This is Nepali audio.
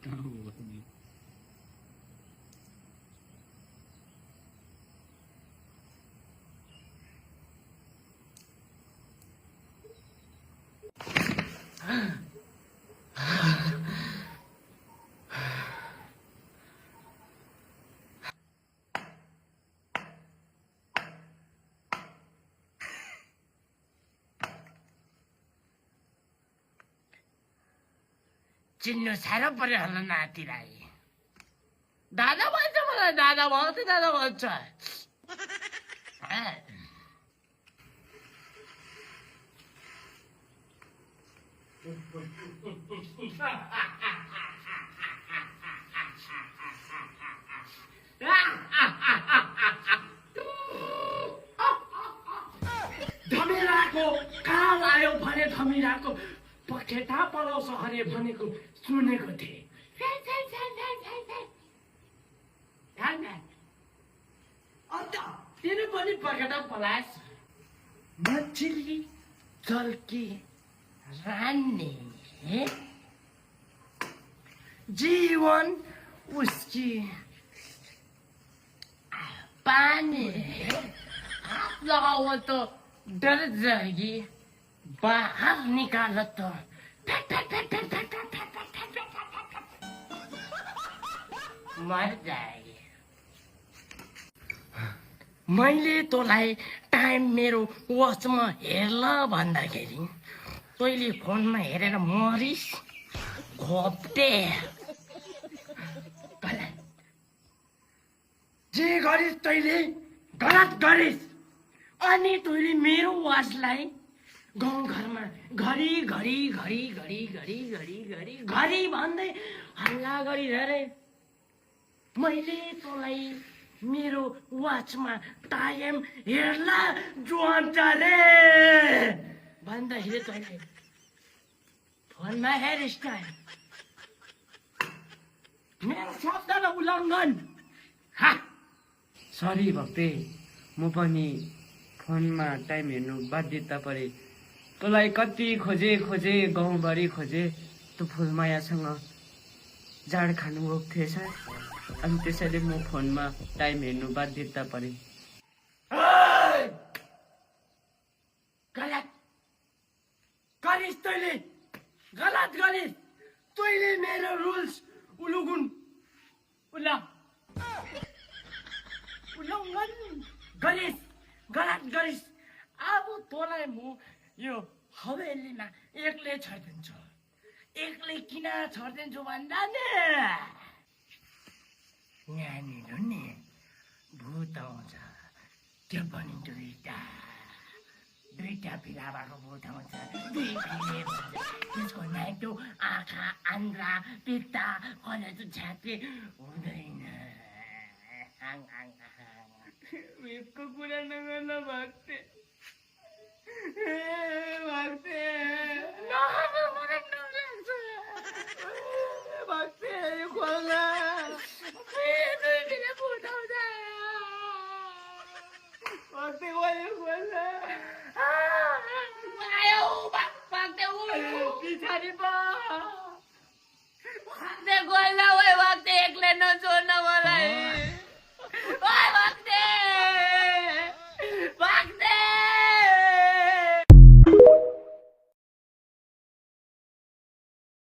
कहाँ हो तिमी? चिन्नु साह्रो पर्यो होला नातिलाई। दादा भन्छ मलाई, दादा भन्छ, दादा भन्छ। धमिराको काल आयो भने धमिराको पखेटा पलाउँछ अरे भनेको सुनेको थिएँ। अन्त तिनी पनि पखेटा पलाएछ। मछली जल्की रानी जीवन उसकी पानी हाथ लगाओ तो डर जाएगी, बाहर निकालो तो मर जाएगी। मैले तँलाई टाइम मेरो वाचमा हेर्ला भन्दाखेरि तैँले फोनमा हेरेर मरिस घोप्टे। गलत जे गरिस् तैँले गलत गरिस्। अनि तैँले मेरो वाचलाई गाउँघरमा घरी घरी घरी घरी घरी घरी घरी घरी भन्दै हल्ला गरिरहे। मैले तँलाई मेरो वाचमा टाइम हेर्ला जान्छ रे भन्दाखेरि तैँले फोनमा हेरिस् टाइम। मेरो शब्दलाई उल्लङ्घन। सरी भक्ते, म पनि फोनमा टाइम हेर्नु बाध्यता परे। तँलाई कति खोजे खोजे गाउँभरि खोजे, तँ फुलमायासँग जाँड खानु गएको थिएछ। अनि त्यसैले म फोनमा टाइम हेर्नु बाध्यता परे। गलत गरिस् तैँले, गलत गरिस् तैँले। मेरो रुल्स उल्लङ्घन गरिस्, गलत गरिस्। अब तँलाई म यो हवेलीमा एक्लै छरिदिन्छु। एक्लै किन छरिदिन्छु भन्दा नि यहाँनिर नि भूत आउँछ। त्यो पनि दुईटा फिला भएको भूत आउँछ। दुई फिले भन्छ। त्यसको नाइटो आँखा, आन्द्रा, पित्ता, कलेजो छाती हुँदैन। यसको कुरा नगर्न भक्ते।